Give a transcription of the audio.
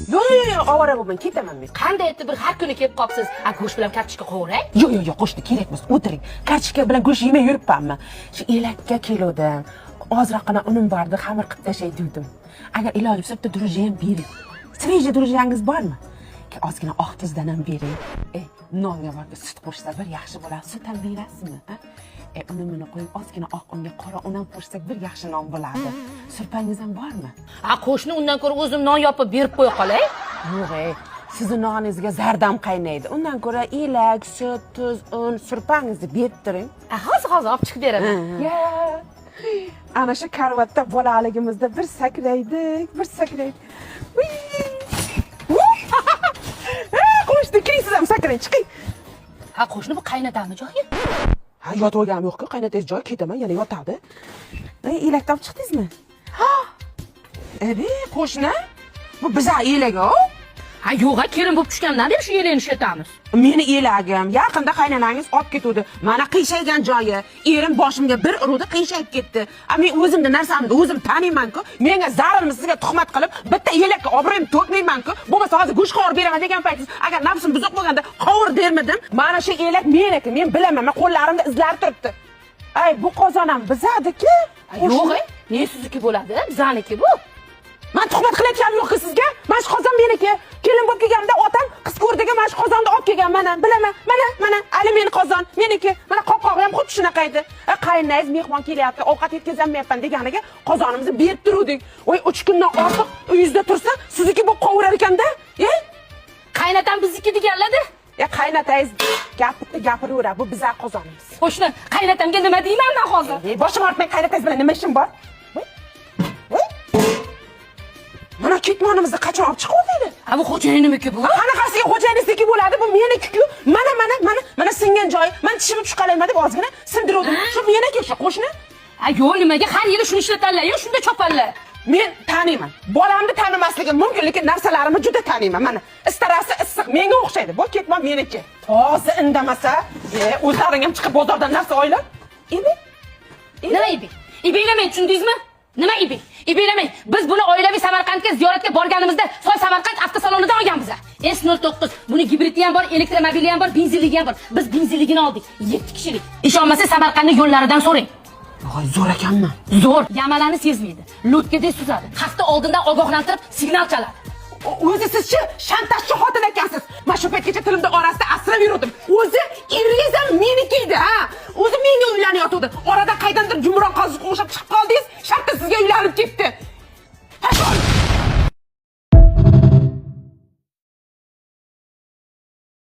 Yo'q, yo'q, yo'q, ovora bo'lmang, ketaman men. Qanday etib bir har kuni kelib qolibsiz? A, go'sht bilan kartoshka qovuray. Yo'q, yo'q, yo'q, qo'shni, kerak emas, o'tiring. Kartoshka bilan go'sht yemay yuribmanmi? Shu elakka keluvdim. Ozroqgina unim bordi, xamir qilib tashlay degandim. Agar iloji bo'lsa, bitta дрожжи ham bering. Свежий дрожжи ngiz bormi? Ozgina oq tuzdan ham bering. E, nonga borda sut qo'shsa bir yaxshi bo'ladi. Sut ham berasizmi? A? E, unimini qo'yib, ozgina oq unga qora un ham qo'shsak, bir yaxshi non bo'ladi. Surpangiz ham bormi? A, qo'shni, undan ko'ra o'zim non yopib berib qo'ya qolay. Yo'q, ey, sizni noningizga zardam qaynaydi. Undan ko'ra elak, sut, tuz, un, surpangizni berib turing. A, hozir, hozir olib chiqib beraman. Ya. Ana shu karvatda bolaligimizda bir sakraydik, bir sakraydik. Uy! Qo'shni, kiring, siz ham sakrang, chiqing. Ha, qo'shni, bu qaynatamni joyi. Ha, yotib olganim yo'q-ku, qaynatangiz joyi, ketaman, yana yotadi. Ey, elakni olib chiqdingizmi? Ha! Ebe, qo'shni, bu biza elak-ku. Ha, yo'q, ha, kelin bo'lib tushgandan beri shu elakni ishlatamiz. Meni elagim. Yaqinda qaynanangiz olib ketuvdi. Mana qiyshaygan joyi. Erim boshimga bir uruvdi, qiyshayib ketdi. A men o'zimni narsamni o'zim taniyman-ku. Menga zararmi sizga tuhmat qilib, bitta elakka obro'yim to'kmayman-ku. Bo'lmasa hozir go'sht qovurib beraman degan paytingiz, agar nafsim buzuq bo'lganda qovur dermidim. Mana shu elak meniki, men bilaman, men qo'llarimda izlari turibdi. Ay, bu qozon ham bizadiki. Yo'q, e, ne sizniki bo'ladi? Bizaniki bu. Man tuhmat qilayotganim yo'q-ku sizga. Mana shu qozon meniki. Kelin bo'lib kelganimda otam qiz ko'rdiga mana shu qozonni olib kelgan. Mana, bilaman. Mana, mana, hali meni qozon, meniki. Mana qopqog'i ham xuddi shunaqa edi. E, qayninangiz mehmon kelyapti, ovqat yetkazolmayapman deganiga qozonimizni berib turuvdik. Voy, 3 kundan ortiq uyingizda tursa, sizniki bo'lib qovurar ekanda. E? Qaynatam bizniki deganlar-da. E, qaynatangiz gapni gapiraveradi. Bu bizlar qozonimiz. Qo'shni, qaynatamga nima deyman man hozir? E, boshim og'ritmang, qaynatangiz bilan nima ishim bor? Voy. Voy. Mana ketmonimizni qachon olib chiquvdingiz? Ha, bu xo'jayinimiki bu. Qanaqasiga xo'jayinizniki bo'ladi? Bu meniki-ku. Mana, mana, mana, mana singan joyi. Man tishimni tushqalayman deb ozgina sindiruvdim. Shu meniki, shu, qo'shni. Ha, yo'q, nimaga har yili shuni ishlatanlar, yo'q, shunda chopanlar. Men taniyman. Bolamni tanimasligim mumkin, lekin narsalarimni juda taniyman. Mana, istarasi issiq, menga o'xshaydi. Bu ketmon meniki. Toza indamasa, e, o'zlaring ham chiqib bozordan narsa olinglar. Endi Nima ibing? Ibinglamang, tushundingizmi? Nima ibing? Ibinglamang. Biz buni oilaviy Samarqandga ziyoratga borganimizda Soy Samarqand avtosalonidan olganmiz. S09. Buni gibridi ham bor, elektromobili ham bor, benzinligi ham bor. Biz benzinligini oldik. 7 kishilik. Ishonmasa, Samarqandning yo'llaridan so'rang. Voy, zo'r ekanmi? Zo'r. Yamalarni sezmaydi. Лодка dek suzadi. Hafta oldindan ogohlantirib signal chaladi. O'zi sizchi shantajchi xotin ekansiz. Man shu paytgacha tilimni orasida asrab yurdim. O'zi eringiz ham meniki edi, ha. O'zi menga uylanayotgandi. Orada qaydandir jumron qoziqqa o'xshab chiqib qoldingiz. Shartta sizga uylanib ketdi. Pashol!